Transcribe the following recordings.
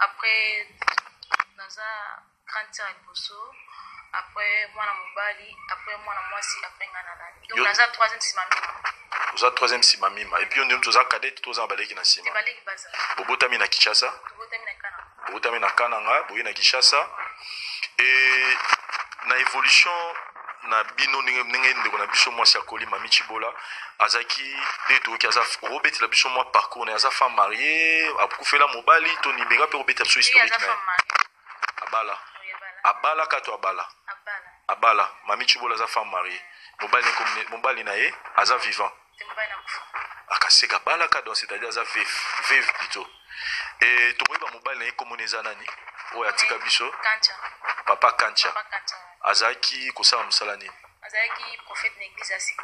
Après naza grande sœur ya liboso, après mwana mobali, après mwana mwasi, après nga na nani. Donc naza troisième nsima mima. Oza troisième nsima mima. Et puis yo nde oza cadette to oza na baleki na nsima? Baleki baza. Bobotami na Kinshasa? Tobotami na Kananga. Bobotami na Kananga, boye na Kinshasa. Et na évolution na bino ndenge ndenge ndeko na biso mwasi akoli Mami Tshibola azalaki nde toyoki aza okobetela biso mwa parcours na ye, aza femme mariée, akufela mobali to nimeka mpe okobetela biso historique na ye. Abala, abalaka to abala? Abala. Mami Tshibola aza femme mariée, mobali mobali na ye aza vivant? Akaseka abalaka, donc c'est-à-dire aza veuve, veuve plutôt. Et tokoyeba mobali na ye komona eza nani oyo atika biso? Papa Kancha. Azalaki kosala mosala nini? Azalaki prophète na église ACK.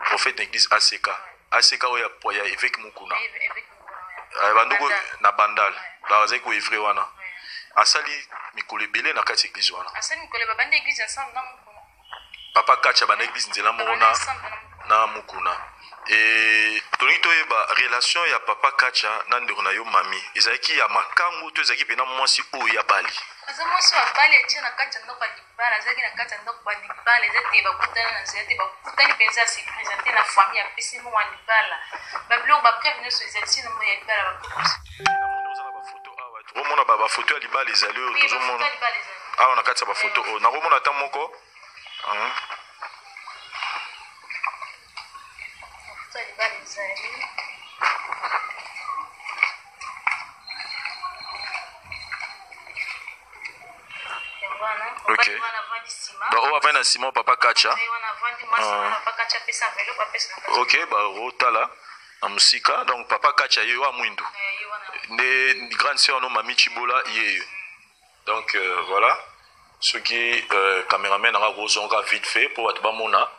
Prophète na église ACK. ACK oyo ya évêque Mukuna. Bandoko na Bandal. Bazalaki koevre wana. Asali mikolo ebele na kati ya église wana. Asali mikolo babandi église ensemble na Mukuna. Papa Kacha banda église nzela moko na na Mukuna. E tolingi toyeba relation ya Papa Kacha na ndeko na yo Mami ezalaki ya makangu to ezalaki mpena mwasi oyo ya bali? Aza mwasi oyo abali, atie na kati ya ndako ya libala, azalaki na kati ya ndako ya libala, eza te bakutana na nzela te, bakutani mpenza, ase présente na famille, apesi mbongo ya libala, babiloko bapreuve nyonso ezali sino mbongo ya libala bapreuve. Tokomona bafoto ya libala ezali oyo tozomona awa na kati ya bafoto oyo, nakomona ata moko. Ok, donc oyo avandi na nsima Papa Kacha. Ok, bakotala na mosika. Donc Papa Kacha ye oyo mwindu nde grande sœur no Mami Tshibola ye yo. Donc voilà, soki cameraman nanga kozonga vite fait mpo bato bamona.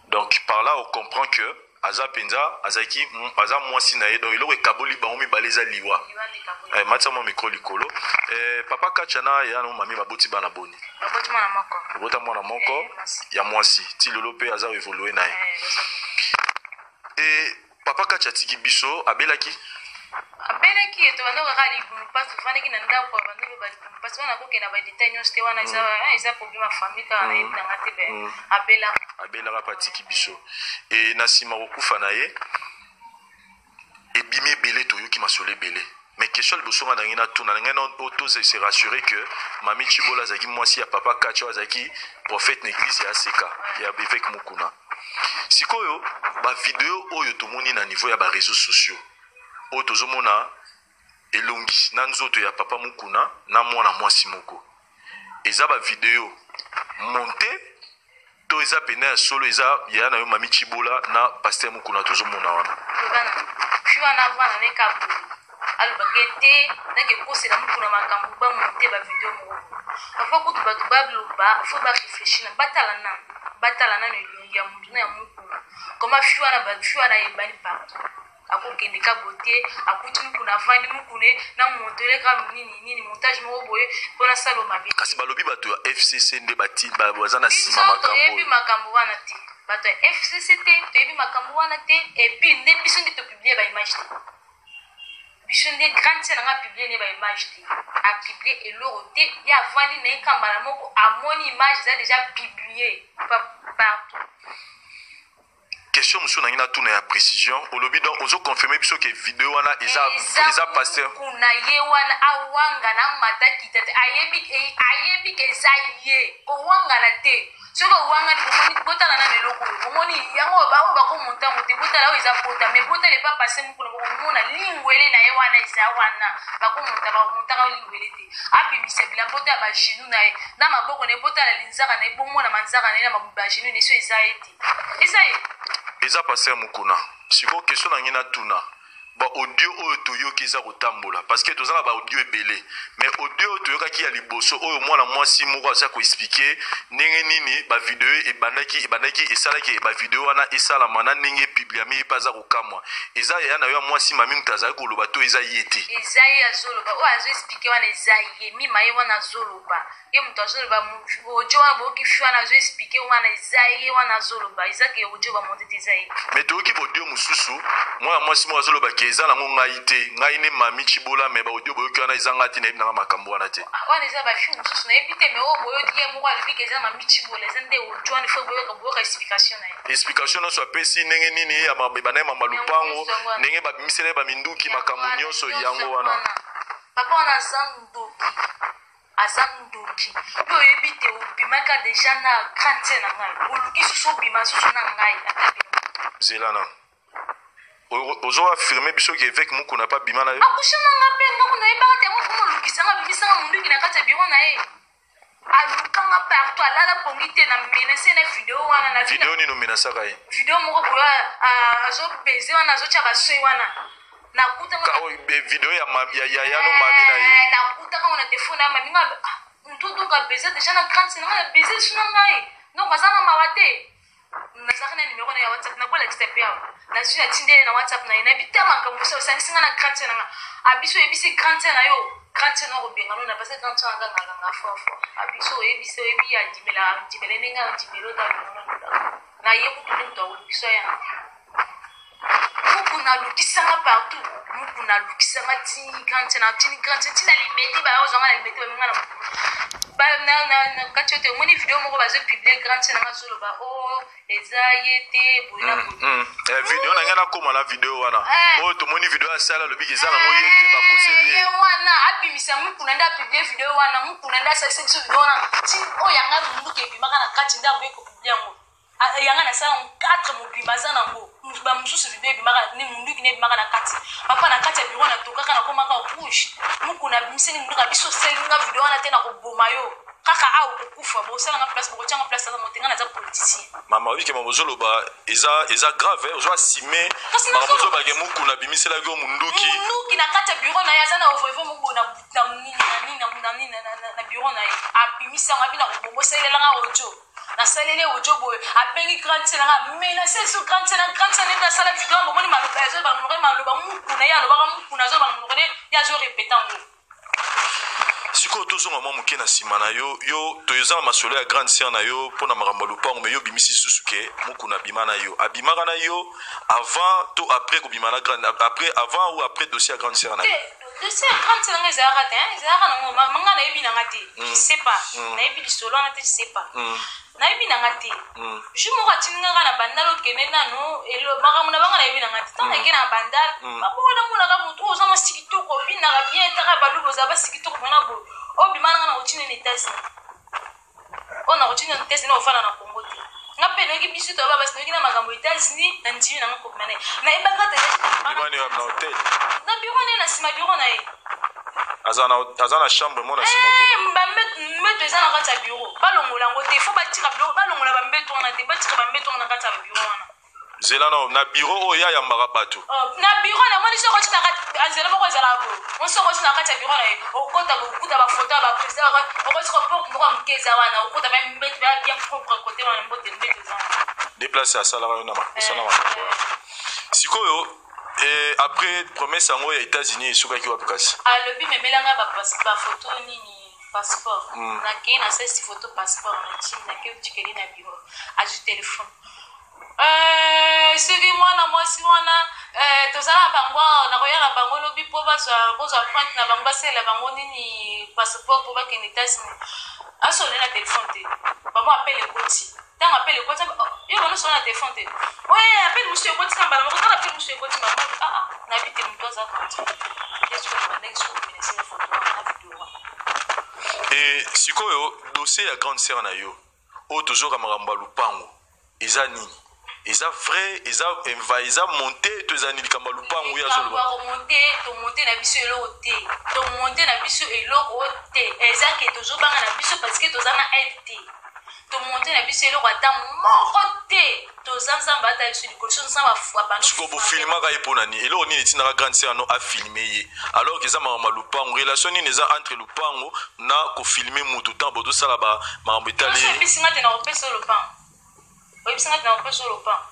Donc par là on comprend que aza mpenza azalaki aza mwasi na ye, donc eloko ekaboli bango mibale eza liwa. Matisa mwa micro likolo. Papa Kacha na ya no Mami baboti bana boni? Babota mwana moko ya mwasi, ti lelo mpe aza évolue na ye. E Papa Kacha atiki biso, abelaki? Abelaki, tobanda kaka libumu mpasi, tofandaki na ndako, abanda loba libumu mpasi wana, kokenda ba détail nyonso te wana, eza problème ya famille kaka, nayebi nanga te be abelaka. Abelaka mpe atiki biso. E na nsima kokufa na ye ebimi ebele, toyoki masolo ebele, mais question liboso nga nangi natuna, na ngai toze se rassurer que Mami Tshibola azalaki mwasi ya Papa Kacha oyo azalaki prophète na église ya ACK ya évêque Mukuna. Sikoyo bavideo oyo tomoni na niveau ya bareseau sociaux oyo tozomona elongi na nzoto ya Papa Mukuna na mwana mwasi moko, eza bavideo monte to eza pene ya solo, eza yaya na yo Mami Tshibola na pasteur Mukuna tozomona wana? Fi wana avanda ne kaboye, alobaka ete nake kosela Mukuna makambo, bamonte bavideo moko avant kutu bato baloba, faut baréfléchir na batala nano, batala nano elongi ya mutu na ya Mukuna. Koma fi wana, fi wana ayebani partout, akokende ka bote, akuti Mukuna avandi, Mukuna na montele ka nini nini, montage moko boye mpona salo mabe. Kasi balobi bato ya FCC nde baza na nsima makambo. Toyebi makambo wana te, bato ya FCC te, toyebi makambo wana te. Et puis nde biso nde topublie baimage te, biso nde grande sœur nanga apublie nde baimage te, apublie eloko te. Ye avandi na ye kambala moko, amoni image eza déjà publié partout. Question mosusu nangi natuna ya précision, olobi donc ozoconfirme biso ke video wana eza eza pasteur Kuna ye wana awangana, amata kita te, ayebi, ayebi ke eza ye, kowangana te. Soki owangani, bomoni, botala nano eloko oyo, bomoni yango, oyo bakomonta yango te, botala oyo eza pota, mais botala epa pase Mokuna, bokomona lingwele na ye wana eza wana, bakomonta, bakomontaka lingwele te. Abimisa bilamba, botala bagenou na ye na maboko na ye, botala linzaka na ye, bomona manzaka na ye na bagenou na ye, so eza ye te, eza ye. Eza pasteur Mukuna. Sikoyo question na ngai natuna, baaudio oyo toyoki eza kotambola, parce que toza na baaudio ebele, mais audio oyo toyokaki ya liboso oyo mwana mwasi moko aza koexpliquer ndenge nini bavideo ebandaki esalaki bavideo wana esalama na ndenge epubliami, ye mpe aza kokamwa, eza yaya na yo ya mwasi Mami moto azali koloba to eza ye te? Eza ye azoloba, oyo azoexpliquer wana eza ye, mima ye wana azoloba, ye moto azoloba. Audio wana boyoki, fi wana azoexpliquer wana eza ye wana azoloba, eza ke audio bamonte te, eza ye. Mais toyoki baudio mosusu, mwana mwasi moko azoloba ke ke eza nango ngai te, ngai nde Mami Tshibola, mais ba audio boyoki wana eza ngai te, nayebi nanga makambo wana te. Ah, wana eza ba fille mosusu nayebi te, mais oyo boyoki ye moko alobi ke eza Mami Tshibola, eza nde audio wana, faut boyoka, boyoka explication na ye. Explication nyonso apesi ndenge nini ye ebanda ye mama lupango, ndenge babimisela ye baminduki, makambo nyonso yango wana. Papa wana aza ndoki, aza ndoki. Yo oyebi te obimaka deja na grande sœur na ngai, oluki susu obima susu na ngai. Zela na ozo affirmer biso ke évêque Mukuna pa bima na yo. Akusha na nga pe nga kuna yebaka te yango fo molukisa nga bimisa nga munduki na kati ya bureau na ye. Alukanga partout, alala pongi te na menace na video wana na video nini omenasaka ye? Video moko boye azo baiser wana, azotia ba seuil wana. Nakutanga Ka oyo, be, video ya ma, ya, ya, ya no mami na ye. Eh, nakutaka ngo na telefone ya mami nga, ah, mutu donc a baiser déjà na grande sœur na nga, baiser su na ngai. Donc aza na mawa te. Nazalaki na numero na ye ya WhatsApp, nakolakisa pe awa. Nazwi natindi ye na WhatsApp na ye, nayebi te makambo mosusu osangisi nga na grande sœur na nga. Abiso oyebisi grande sœur na yo, grande sœur na kobenga no na parce que grande sœur na nga nganga fort fort. Abiso oyebisi, oyebi andimela, andimela ndenge andimela ota benga no na ndako. Na ye kutu nde moto akolukisa ya. Mukuna alukisanga partout. Mukuna alukisanga ti grande sœur na ti grande sœur ti na limete ba ozwanga na limete ba minga na ba na na na kati ote omoni video moko bazo publier grande sœur na nga zoloba oh eza ye te boye na boye. Eh, video na ngai nakoma na video wana. Eh. Oyo tomoni video asala alobi ke eza nango ye te, bakoseli ye. Ye wana abimisa Mukuna nde apublier video wana, Mukuna nde asalisi biso video wana ti oyo yanga munduki ebimaka na kati nde aboyi kopublier yango. Ah, yanga na sala 4 mobimba aza nango ba mosusu video ebimaka ni munduki ne ebimaka na kati papa na kati ya bureau na tokaka na komaka rouge mukuna abimiseli munduki abiso osalinga video wana te na koboma yo kaka awa okokufa bosala nga place bokotia nga place aza mote nga naza politicien. Mama oyebi ke makambo ozoloba eza grave, eh? Ozo assumer Kasi makambo nazoloba ozoloba ke mukuna abimiselaki yo munduki. Munduki na kati ya bureau na ye aza na ovoivo moko boye na na nini na nini na nini na bureau na ye abimisi yango abi na koboma osalelanga audio. Nasaleli audio boye abengi grande sœur nanga menace sur grande sœur na grande sœur nde nasala video bomoni maloba azo ba monoko maloba mukuna ye alobaka mukuna azo ba monoko ne ye azo répéter yango. Sikoyo tozonga mwa moke na nsima na yo, yo toza na masolo ya grande sœur na yo mpo na makambo ya lopango, mais yo obimisi lisusu ke mukuna abima na yo, abimaka na yo avant to après kobima na grande, après avant ou après dossier ya grande sœur na yo? Te, dossier ya grande sœur na nga ezalaka te, hein, ezalaka nango, nga nayebi na nga te. Je sais pas. Nayebi lisolo wana te, je sais pas. Nayebi na nga te. Jour moko atindi nga kaka na bandal okende nanu, elo, makambo na bango nayebi na nga te. Ntango nake na bandal, babongo namonaka motu oyo oza mwasi kitoko, obinaka bien, taka baluba ozala basi kitoko mpona boye. Obima na nga na kotinda na États-Unis. Oyo na kotinda na États-Unis, ofanda na Congo te. Nga mpe nayoki biso toyaba basi, nayoki na makambo ya États-Unis, na ndimi na nga kobima na ye. Nayebaka te. Obima na ye na hotel? Na bureau na ye, na nsima bureau na ye. Aza na chambre mona nsima kuna. Eh, ba mbeto eza na kati ya bureau. Balongola yango te, faut batika biloko, balongola ba mbeto wana te, batika ba mbeto wana na kati ya bureau wana. Zela na bureau oyo ya yambaka bato. Oh, na bureau na moni soko tina kati, nzela moko ezala boye. Moni soko tina kati ya bureau na ye, okota bokuta ba photo ya ba président, okoti ko porte moko ya moke eza wana, okota ba mbeto ya bien propre côté wana, mbote mbeto eza wana. Déplacer asalaka yo na ma, osala makambo wana. Sikoyo, eh, après promesse yango ya États-Unis esukaki wapi kasi? Alobi memelanga ba ba photo nini passeport. Nakei na sesi photo passeport na Chine, nakei otikeli na bureau. Azwi téléphone. Soki mwana mwasi wana, tozala bango awa, nakoyaka bango lobi mpo bozwa pointe na bango, basalela bango nini passeport mpo bakende États-Unis. Asone na téléphone te. Bango appel ekoti. Ntango appel ekoti, oh, yo bano sona na téléphone te. Oye, appel mosusu ekoti na mbala moko, tala appel mosusu ekoti mbala moko. Ah, ah, nayebi te moto aza koti. Yesu abandaki soki komenase na photo wana, na video wana. E sikoyo dossier ya grande sœur na yo oyo tozoka makambo ya lupango eza nini? Eza vrai, eza eva, eza monté to eza nini likambo ya lupango oyo azoloba? Likambo ya komonte, tomonte na biso eloko te. Tomonte na biso eloko te. Eza ke tozobanga na biso parce que toza na aide te. Tomonte na biso eloko ata moko te. Toza Nzambe ata biso likolo, so Nzambe afua bano. Sikoyo bofilmaka ye mpona nini? Eloko nini etindaka grande sœur no afilme ye? Alors que eza makambo ya lupango, relation nini eza entre lupango na kofilme mutu ntango bozosala ba makambo etali? Nyonso oyebisi nga te na kopesa yo lopango. Oyebisi nga te na kopesa yo lopango.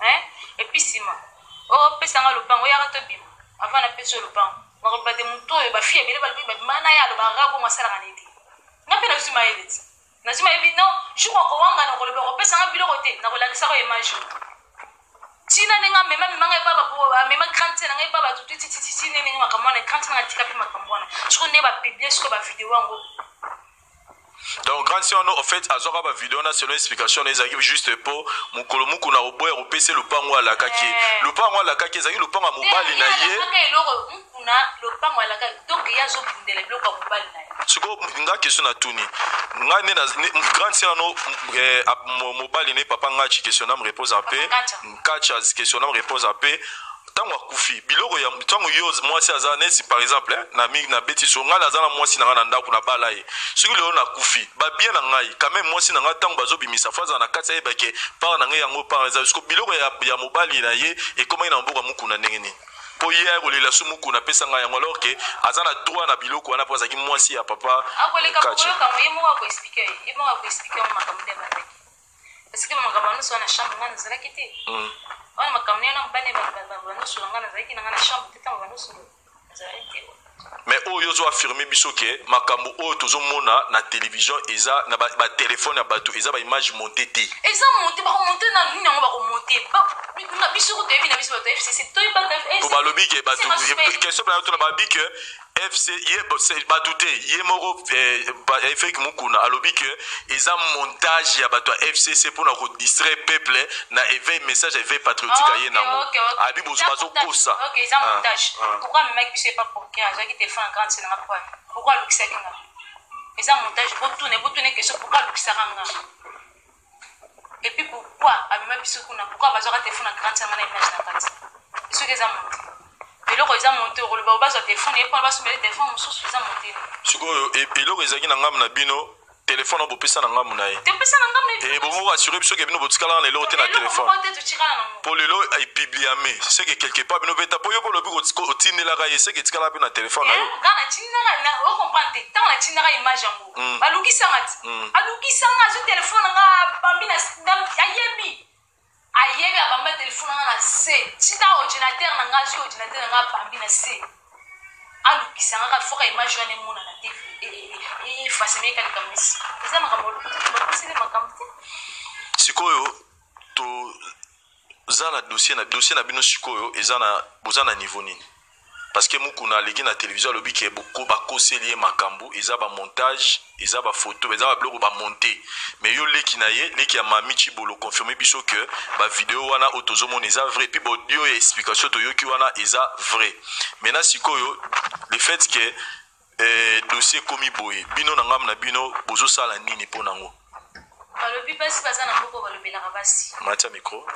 Hein? Et puis nsima, opesa nga lopango, oyaka tobima. Avant napesa yo lopango. Nakoloba te motu oyo, ba fille ebele balobi babima na ye alobaka kaka bongo asalaka na ye te. Nga mpe nazwi mayele ti. Nazwi mayele, non, jour okowanga na koloba okopesa nga biloko te, nakolakisaka yo image oyo. Tina ndenge amema mema ngai epa ba amema grande sœur na ngai epa bato te ti ti ti ndenge makambo wana grande sœur na atika mpe makambo wana sikoyo nde bapublie sikoyo bavideo yango. Donc grande sœur no, en fait azwaka ba vidéo na selon explication na ezalaki juste po mokolo mukuna oboya kopesa lopango alakaki eh. Lopango alakaki ezalaki lopango ya mobali na ye. Eloko mukuna lopango alakaki, donc ye azobundela biloko ya mobali na ye. Sikoyo nga question na tuni nga nde grande sœur no eh, mobali ne papa ngachi question na me repose en paix, Nkacha question na me repose en paix. Ntango akufi biloko ya ntango yo mwasi aza neti par exemple eh, na mi na beti so ngai naza na mwasi na ngai na ndako na bala ye, soki lelo nakufi babien na ngai quand même mwasi na ngai ntango bazobimisa fo azala na kati ayeba ke part na ngai yango part eza siko biloko ya mobali na ye ekomaki na maboko ya mukuna ndenge nini mpo ye akolela su mukuna apesa ngai yango alors ke aza na droit na biloko wana mpo azalaki mwasi ya papa. Akoleka koyoka ye moko akoexplike, ye moko akoexplike yango makambo nde ebandaki parce que makambo nyonso wana na chambre ngai nazalaki te. Wana makambo nde wana mobali banosolo ngai nazalaki na ngai na chambre te ntango banosolo nazalaki te. Mais oyo ozo affirme biso ke makambo oyo tozomona na télévision eza na batelefone ya bato eza baimage monte te. Eza monte, bakomonte na nini yango? Bakomonte na biso ko toyebi na biso bato ya FCC toyebaka. Po balobi ke bato question mpena tona balobi ke FC ye bato te ye moko Efek Mukuna alobi ke eza montage ya bato ya FCC mpona kodistraire peuple na éveil, message ya éveil patriotique aye nango abi bazokosa. Ok, eza montage. Pourquoi amemaki biso epa procureur, azwaki telefone ya grande sœur nanga? Pourquoi, pourquoi alukisaki nga? Eza montage. Botune, botune question: pourquoi alukisaka nga? Et puis pourquoi amema biso kuna? Pourquoi bazwaka telefone ya grande sœur nga na image na kati soki eza monte? Eloko eza monte, okoloba bazwa telefone ye mpona basomela telefone mosusu, eza monte. Sikoyo eloko ezalaki na ngambo na bino, telefone oyo bopesa na ngambo na ye? Topesa na ngambo na ye. Bongo assuré biso ke bino botikalaka na eloko te na telefone. Moko te totikala nango. Mpo lelo epubliame, c'est que quelque part bino mpe ta mpo yo mpo olobi otindelaka ye, c'est que etikalaka mpe na telefone na yo. Nga natindaka, ocomprendre te, ntango natindaka image yango balukisanga ti alukisanga, azwi telefone nanga abambi na ayebi, ayebi abamba telefone nanga na se tina ordinateur na nga, azwi ordinateur na nga abambi na se, alukisanga kaka foka image wana emonana te, efaseme eka likambo esi eza makambo bakoseli makambo te. Sikoyo toza na dossier, na dossier na bino sikoyo eza na boza na niveau nini? Parce que Mukuna aleki na télévision alobi ke bakoseli ye makambo, eza bamontage, eza bafoto, eza babiloko bamonte. Mais yo leki na ye, leki ya Mami Chibolo, confirme biso ke bavideo wana oyo tozomona eza vrai, puis baaudio ya explication toyoki wana eza vrai. Maintenant sikoyo le fait que dossier ekomi boye, bino na ngambo na bino bozosala nini mpo nango? Balobi basi baza na mboka balobelaka basi. Matia micro.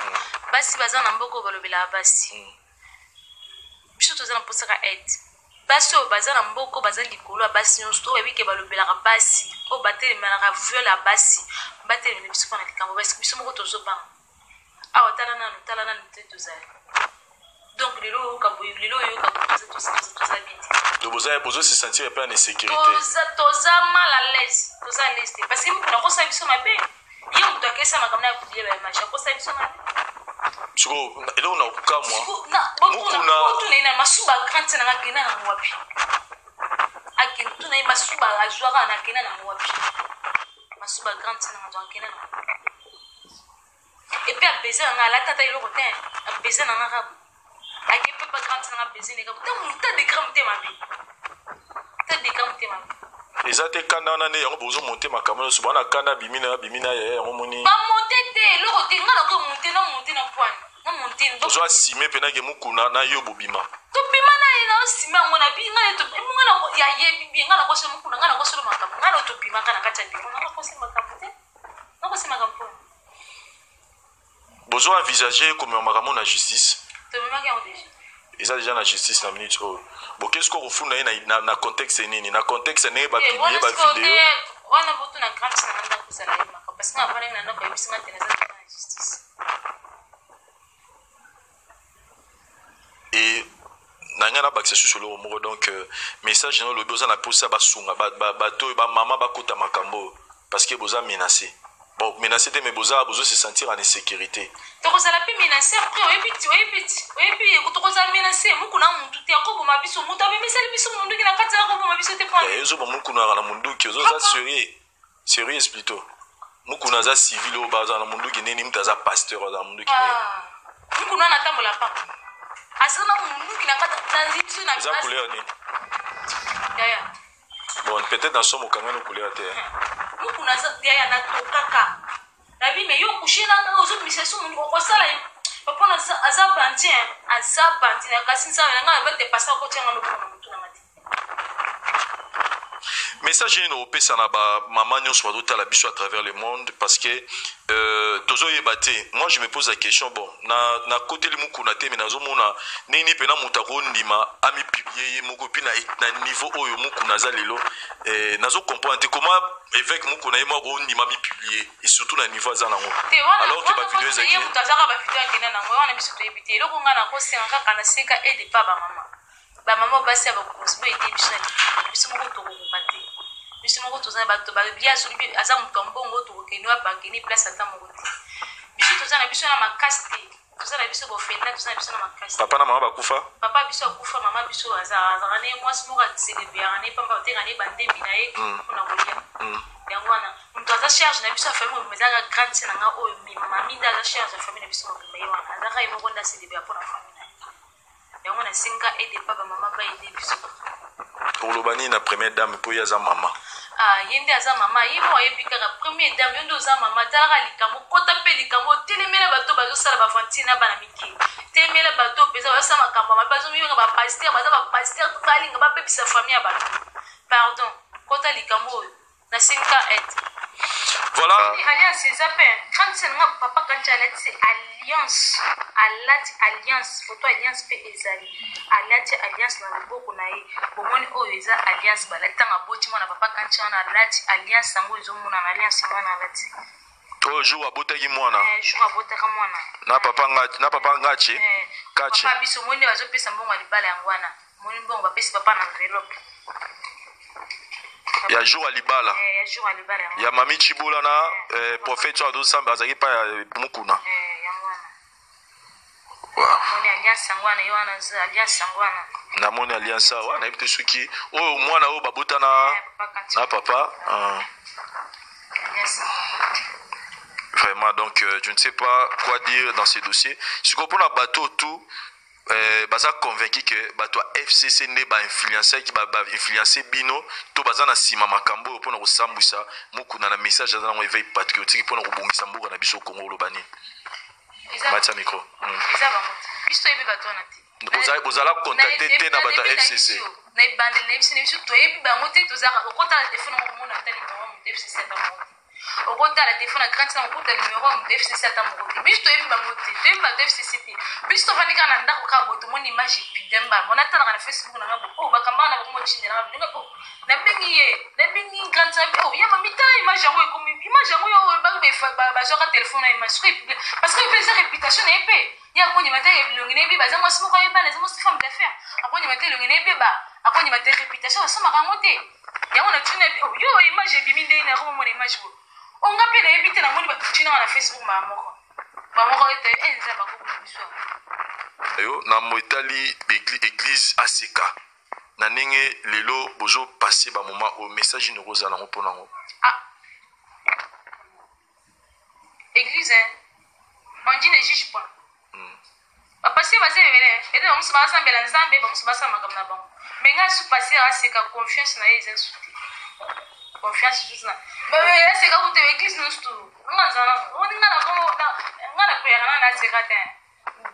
Basi baza na mboka balobelaka basi. Biso toza na mposaka aide. Basi oyo baza na mboka baza likolo ya basi nyonso to bayebi ke balobelaka basi oyo batelemelaka viol ya basi, batelemela biso mpona likambo basi. Biso moko tozobanga awa. Tala nanu, tala nanu te, tozali donc lelo oyoka boye, lelo oyoka boye, toza bien te. Donc boza bozo se sentir pe en insécurité. Toza mal à l'aise, toza à l'aise te parce que moto nakosala biso mabe, ye moto akesa makambo na ya publie baimage, akosala biso mabe. Sikoyo eloko na kokamwa Mukuna otuna ye na masuba grande sœur nanga akenda nango wapi? Akende tuna ye masuba azwaka na akenda nango wapi? Masuba grande sœur nanga azwaka akenda nango. Et puis abese nanga alata ata eloko te, abese nanga kaka ake mpe pa grande sœur nanga abese neka ta motu adekra motema mabe, ta dekra motema mabe. Eza te kanda wana nde yango bozomonte makambo nyonso bwana kanda abimi na abimi na yaya yango moni. Bamonte te eloko te, nga nako monte na monte na poine na monte. Ozo asime mpena ke Mukuna na yo bobima. Tobima na ye na osime yango na bi nga nga na yayebi bien nga nakosela Mukuna, nga nakosela makambo nga na tobimaka na kati ya biro, nga nakosela makambo te, nakosela makambo. Bozo envisage komema makambo na justice? Tomemaki yango déjà. Eza déjà na justice na minute oyo. Boke sikoyo kofunda ye na contexte nini? Na contexte ndenge bapublie bavideo? Wana botuna grande sœur na ndako ezala ye makambo parce que nga avandaki na ndako, ayebisi nga te naza na justice. E na ngai nabakisa susu eloko moko. Donc message na olobi oza na mposa basunga bato oyo bamama bakota makambo oyo parce que boza menacé, bon, menacé te, mais boza bozo se sentir en insécurité. Tokozala mpe menacé après, oyebi ti, oyebi ti, oyebi tokozala menacé. Mukuna mutu te akoboma biso, mutu abimiseli biso munduki na kati, akoboma biso te mpo Ezoba Mukuna na munduki, ozoza sérieux, sérieuse plutôt. Mukuna aza civil oyo baza na munduki nini? Mutu aza pasteur aza na munduki nini? Ah. Mukuna wana atambola pamba. Aza na munduki na kati na biso na Eza couleur nini? Yaya. Bon, peut-être na somo kangano couleur te. Mukuna aza yaya na tokaka. Nabi mais yo coucher na nga ozo misa so munduki okosala papa na aza bandi hein. Aza bandi na kasi nzambe na nga ba te passer ko tianga loboko na mutu na nga te. Message nini opesa na bamama nyonso bazotala biso à travers le monde? Parce que tozoyeba te. Moi, je me pose la question. Bon, nakoteli mokuna te, mais nazomona ndenge nini mpena moto akondima amipublier ye moko, mpe na niveau oyo mokuna aza lelo, nazocomprendre te comment évêque Mokuna ye moko akondima amipublier, et surtout na niveau aza nango. Alors que bavideo ezalaki, moto azaka bavideo akenda nango wana, biso toyebi te. Eloko ngai nakosenga kaka, naseka aide pa bamama, bamama basi ya bakonzi, boyede biso na likolo. Biso moko tokokoka te, biso moko toza na bato bia. Soki aza moto ya mbongo, tokokende wapi? Akende place ata moko te. Biso toza na biso na makasi te, toza na biso bofenda, toza na biso na makasi. Papa na mama bakufa? Papa biso akufa, mama biso azalaka ne mwasi moko asedebeyaka ne pamba, oteka ne bandembi na ye mpona kolia. Yango wana moto aza charge na biso ya famille mobimba ezalaka grande sœur na nga oyo mami nde aza charge ya famille na biso mobimba. Ye wana azalaka ye moko nde asedebeya mpona famille na ye. Yango nasenga aide pa bamama, baede biso. Oloba nini na première dame, mpo ye aza mama? Ah, ye nde aza mama, ye mo ayebi kaka. Première dame, yo nde oza mama, talaka likambo, kota mpe likambo, otelemela bato bazosala bavantire na bana mike, telemela bato mpenza bazosala makambo mabe, bazomibenga bapasteur, baza bapasteur, balinga babebisa famille ya bato. Pardon, kota likambo oyo, nasenga aide. Voilà. Alliance eza mpe grande sœur nga, papa Kanti alati alliance, alati alliance, photo alliance mpe ezali, alati alliance na loboko na ye. Bomoni oyo eza alliance balati ntango aboti mwana. Papa Kanti wana alati alliance yango, ezomonana alliance mwana alati. Oyo jour abotaki mwana? Jour abotaka mwana. Na papa nga, na papa Ngache Kache. Papa biso, moni nde bazopesa mbongo ya libala, yango wana moni mbongo bapesi papa na enveloppe. Ya jour ya libala? Ya jour ya libala, yango. Ya mami Chibola na prophète oyo azosamba, azalaki pa ya Mukuna. Yango wana. Wow. Moni alliance yango wana, ye wana alliance yango wana. Namoni alliance awa, nayebi te soki oyo mwana oyo babotana papa Kanti. Na papa Alliance yango wana. Vraiment, donc je ne sais pas quoi dire dans ce dossier. Sikoyo mpona bato tout baza convaincu ke bato ya FCC nde bainfluencaki, bainfluence bino to baza na nsima makambo oyo mpona kosambwisa Mokuna, na message aza nango éveil patriotique mpona kobongisa mboka na biso Kongo, oloba nini? Eza Matia micro. Eza bango te, biso toyebi bato wana te. Bozala contacté te na bato ya FCC? Na ebandeli na biso toyebi bango te. Tozalaka okotala telefone yango, komona ata nimero ya moto FCC ata moko te. Okotala telefone ya grande, okota nimero ya moto FCC ata moko te. Biso toyebi bango te, toyebi bato FCC te. Biso tovandi kaka na ndako kaka boye, tomoni image epublier mbala natalaka na Facebook na nga bo oyo bakambaka na bango motindela nga ndenge o nabengi ye, nabengi grande sœur: "Oh ya mami, tala image yango ekomi, image yango yo bazwaka telefone na image soki epublier, parce que mpe eza réputation na ye mpe ye akondima te elongi na ye beba. Aza mwasi moko ayebana, eza mwasi femme d'affaire, akondima te elongi na ye beba, akondima te réputation, basomaka yango te." Yango na tuna: "Yo, image ebimi ndenge na komomona image boye?" Onga mpe nayebi te, namoni batinanga na Facebook mbala moko, bamoko ete eza bakokuna biso. Yo na mo etali église aseka na ndenge lelo bozopase bamoma oyo, message nini okozala nango mpona yango? Ah, église, hein? On dit ne juge pas. Bapasteur baza ebele ete bamosusu bazasambela Nzambe, bamosusu basala makambo na bango. Mais ngai su pasteur aseka, confiance na ye eza su te, confiance susu na aseka kuta église nyonso tu. Nga nzala oni nga na kongo, nga na prière na aseka te,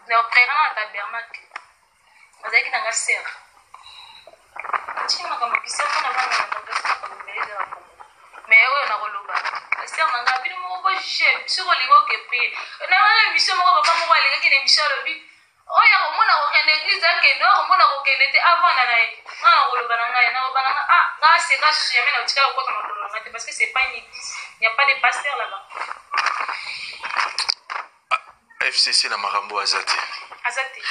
na prière na tabernacle azalaki nanga sere tii makambo kisere mpona bana na makambo ebele eza na Kongo. Mais oyo nakoloba, pasteur na nga, bino moko bojuge. Soki olingi oke prier na nga, émission moko, papa moko alingaki na émission, alobi oyo akomona kokende église, akende, oyo akomona kokende te, avanda na ye. Nga nakoloba na ngai, nakoloba na nga, ah, nga aseka susu, jamais nakotikala kokota makolo na nga te, parce que c'est pas une église, il n'y a pas de pasteur là-bas. FCC na makambo aza te. Aza te.